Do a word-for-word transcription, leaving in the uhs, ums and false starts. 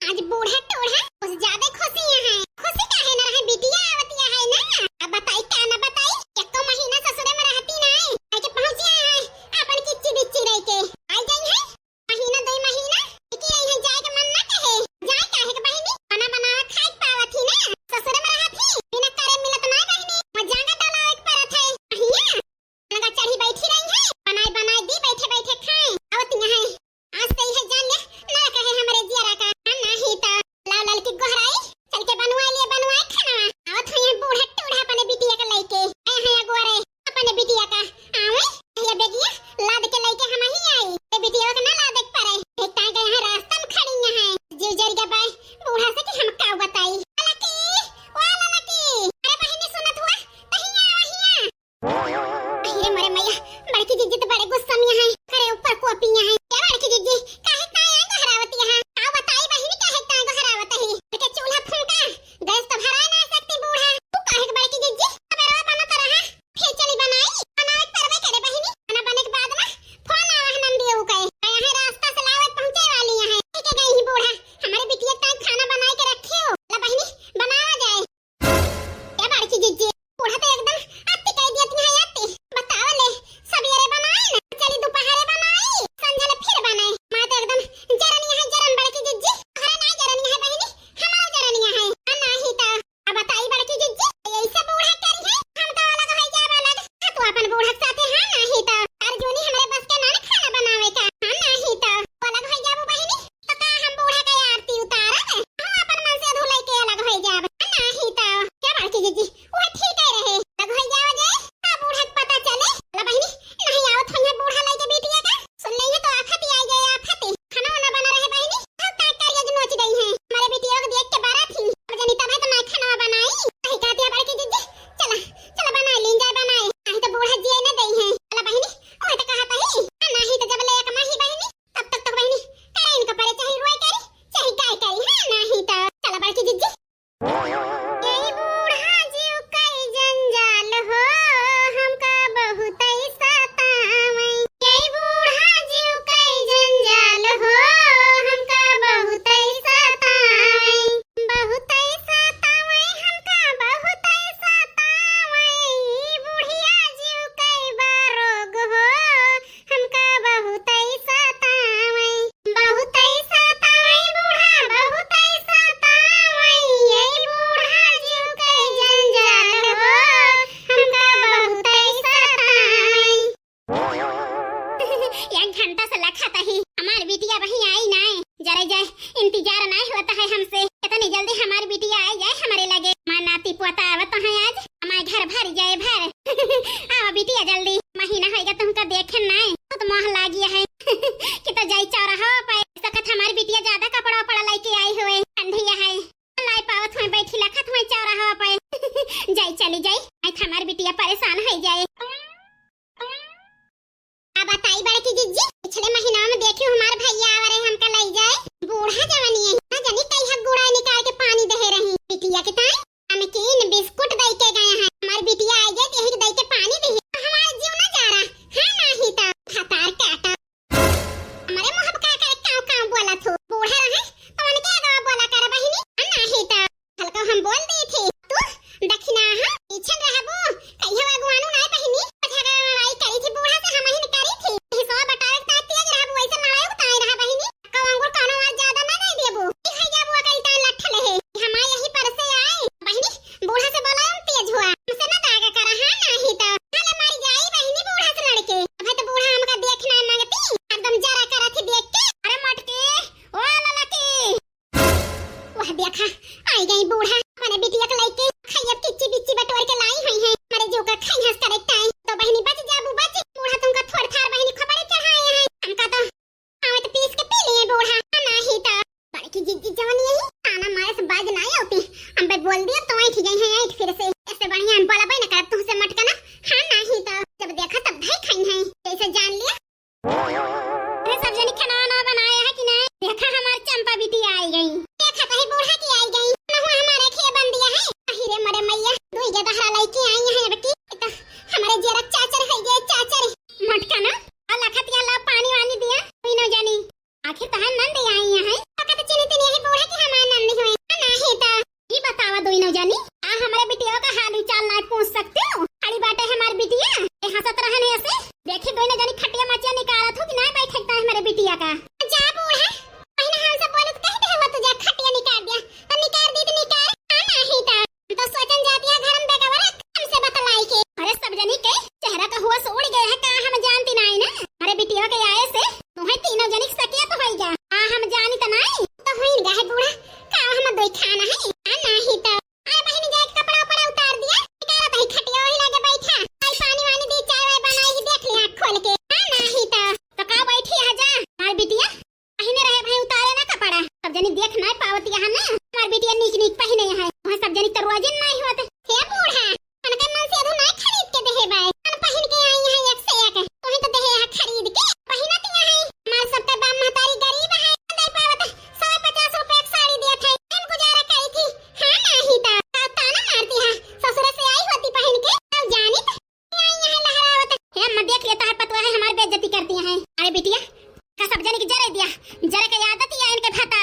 आज बूढ़ा टूढ़ा कुछ ज्यादा खुशी है। खुशी काहे न रहे, बिटिया आवतिया है ना। अब बताई का न बताई, एको महीना ससुरे में रहती नहीं, आके पहुँची है अपन किच्ची बिच्ची रह के। आई गई है महीना दो महीना, कि यही जाए के मन ना कहे। जाए काहे के बहिनी, खाना बनावे खाए के पावत ही ना, ससुरे में रहत ही, बिना करे मिलत ना बहिनी, वो जांगा डलावे के परत है। अहिया, लगा चढ़ी बैठी रही है, बनाए बनाए दी, बैठे बैठे खाए, आवत यहाँ है। आज से यह जान ले, ना कहे हमरे जियरा का, हम नाही तो लाल लाल की गोहराई, चल के बनवाए लिए बनवाए खाना, आवत है यहाँ बूढ़ा टूढ़ा अपने बिटिया के लेके, आए हैं अगुआरे, अपने बिटिया का, आवे, ये बेगिया, लाद के लेके हम ही आई। ए बिटिया के ना लादे के परे। एक ताई के यहाँ रास्ता में खड़ी यहाँ। जीव जर गया बाय बूढ़ा से कि हम का बताई। ललकी, ओ ललकी। अरे बहिनी सुनत हुआ? तहिया, वहिया। अरे मोरे मैया, बड़की जिज्जी तो बड़े गुस्सा में है। अरे ऊपर कोपिया है। क्या बड़की जिज्जी? काहे ताई आए गोहरावत यहाँ? का बताई बहिनी काहे ताई गोहरावत है? के चूल्हा फूंका, गैस तो भरा ना सकती बूढ़ा। तू काहे के बड़की जिज्जी? अब रोज बनत रहा। फिर चली बनाई, बनावे के परबे करे बहिनी। खाना बने के बाद ना फोन आवा है नंदियो के। यहाँ रास्ता से लावत पहुँचे वाली यहाँ। ठीक है, गई ही बूढ़ा। हमारे बिटिया के ताई खाना बनाए के रखियो। ला बहिनी, बनावा जाए। क्या बड़की जिज्जी, बूढ़ा तो एकदम अति कह दिया तुम है अति। बताओ ले, सवेरे बनाए ना, चली दोपहरे बनाई, संझा ले फिर बनाए। माँ तो एकदम जरन यहाँ जरन बड़की जिज्जी। अरे ना जरन यहाँ बहिनी, हमारा जरन यहाँ है। आ, नाही तो अब बताई बड़की जिज्जी, ऐसे बूढ़ा करी है, हम तो अलग हो जाब अलग। हाँ, तू अपन बूढ़ा के साथे हाँ नाही तो। अर्जुनी हमरे बस के ना खाना बनावे का, हाँ नाही तो। अलग हो जाबू बहिनी, तो का हम बूढ़ा के आरती उतारब? हम अपन मन से अधू लेके अलग हो जाब, हाँ नाही तो। क्या बड़की जिज्जी, वो ठीक है रहे, अलग हो जाओ जाए, हाँ बूढ़ा के पता चले। ला बहिनी, नहीं आवत हो यहाँ बूढ़ा लेके बिटिया का। सुन ले, ये तो आफत ही आई गई, आफत ही। खाना वाना बना रहे बहिनी, सब काट कर ये नोच गई हैं। हमारे बिटिया को देख के बरा थी। अब जनी तब है तो मैं खाना बनाई। कही कहती है बड़की जिज्जी, चला, चला बनाई लीन जाए बनाई। नहीं तो बूढ़ा जिए न दई है। चला बहिनी, ओए तो कहा तही। हाँ, नहीं तो जब ले एक माही बहिनी, तब तक तो बहिनी, करे इनका परे चाहे रोए करी, चाहे गाय करी, हाँ, नहीं तो। चला बड़की जिज्जी, ए बूढ़ा जीव कई जंजाल हो, हमका बहुत सतावै। ए बूढ़ा जीव कई जंजाल हो, हमका बहुत सतावै। बहुत सतावै, हमका बहुत सतावै। बुढ़िया जीव कई बा रोग हो, हमका बहुत सतावै, बहुत सतावै बूढ़ा, बहुत सतावै, ये बूढ़ा जीव के जंजाल हो, हमका बहुत सतावै। एक घंटा से लखत ही, हमार बिटिया बही आई नाय, जरे जाए, इंतजार नाय होता है हमसे, इतनी जल्दी हमार बिटिया आई जाए हमारे लगे, हमार नाती पोता आवत है आज। हमार घर भर जाए भर। आवा बिटिया जल्दी, महीना होइगा तुमका देखे नाय, बहुत मोह लागिया है। कि तो जाई चौराहा पे, सकत हमार बिटिया ज्यादा कपड़ा उपड़ा लेके आई हुए, ठंडिया है, लाई पावत हुए, बैठी लखत हुए चौराहा पे। जाई चली जाई, नहीं तो हमार बिटिया परेशान हो जाए। अब बताई बड़की जिज्जी, पिछले महीना में देखी हमार भैया आवा रहे हमका लई जाए। बूढ़ा जवानी है, ना जानी कई हक गुड़ा निकाल के पानी दे रही। बिटिया के ताई नमकीन बिस्कुट दई के गए हैं। हमार बिटिया आई गई, यही दई के पानी दी। हमार जीव ना जा रहा, हाँ नाही तो। भतार काटा। हमारे मुँह पे का करे काव काव बोला थू। बूढ़ा रहे, तो उनके आगे बोला कर बहिनी, हाँ नाही तो। हल्का हम बोल दी थी, तू दखिना हाँ, पीछे रहबू, कहियो अगुवानू नाय बहिनी, झगड़ा लड़ाई करी थी बूढ़ा से, हम ही करी थी, हिसवा बटावे के ताई तेज रहबू, ऐसे लड़ाई उताई रहा बहिनी, कौ अंगुर कानो आवाज ज्यादा ना नहीं देबू, ई है जाबू अकल ताई लट्ठ ले है, हमारे यही पर से आए, बहिनी, बूढ़ा से बोला हम तेज हुआ, हमसे ना दागा करा, हाँ नाही तो, चले मारी जाई बहिनी बूढ़ा से लड़के, अबे तो बूढ़ा हमका देखना मांगती, एकदम जरा करा थी देख के, अरे मटके, ओ ललकी, वाह देखा, आई गई बूढ़ा, अपने बिटिया के लइके, खैयब किच्ची बिच्ची बटोर के लाई हुई है, हमारे जो का खाई हंस करे टाइम, तो बहिनी बच जाबू बच, बूढ़ा तुमका थोड़ थार बहिनी खपड़े चढ़ाए हैं, हमका तो आवे तो पीस के पी लिए बूढ़ा, नाही तो। बड़की जिज्जी जवन यही ताना मारे से बाज ना आती, हम बे बोल दिया तो ऐठ गई है, ऐठ फिर से, ऐसे बढ़िया हम बोला बे न कर तुमसे मटकना, हाँ नाही तो, जब देखा तब धाई खाई है, जैसे जान लिया। अरे सब जनी खाना वाना बनाया है कि नहीं? देखा हमार चंपा बिटिया आई गई। देखा कहीं बूढ़ा की आई गई। ना हुआ हमारे खिया बन दिया है। अहि रे मरे मैया, दुई के दहरा लइके आई है बेटी। तो हमारे जरा चाचर है ये चाचर। मटका ना, और लखतिया ला पानी वानी दिया। कोई ना जानी। आखिर तहार नंद आई है। पका तो चीनी तीनी यही बूढ़ा की पावत यहाँ ना, हमार बिटिया नीक नीक पहिने यहाँ। वहाँ सब जनी तो रोजिन नहीं होत। हे बूढ़ा, उनके मन से अधू नहीं खरीद के देहे बाय। कौन पहिन के आई यहाँ एक से एक? तोही तो देहे यहाँ खरीद के। पहिनत यहाँ है। हमार सबके बाप महतारी गरीब है। दे पावत सौ पचास रुपया के साड़ी दिया था। हम गुजारा करी थी। हाँ, नहीं था। ताना मारती है। ससुरे से आई होती पहिन के। अब जानी तो आई यहाँ लहरावत। हे अम्मा, देख लेता है पतवा है, हमारी बेइज्जती करती है। अरे बिटिया, का सब जने की जरे दिया, जरे के आदत ही है इनके भता।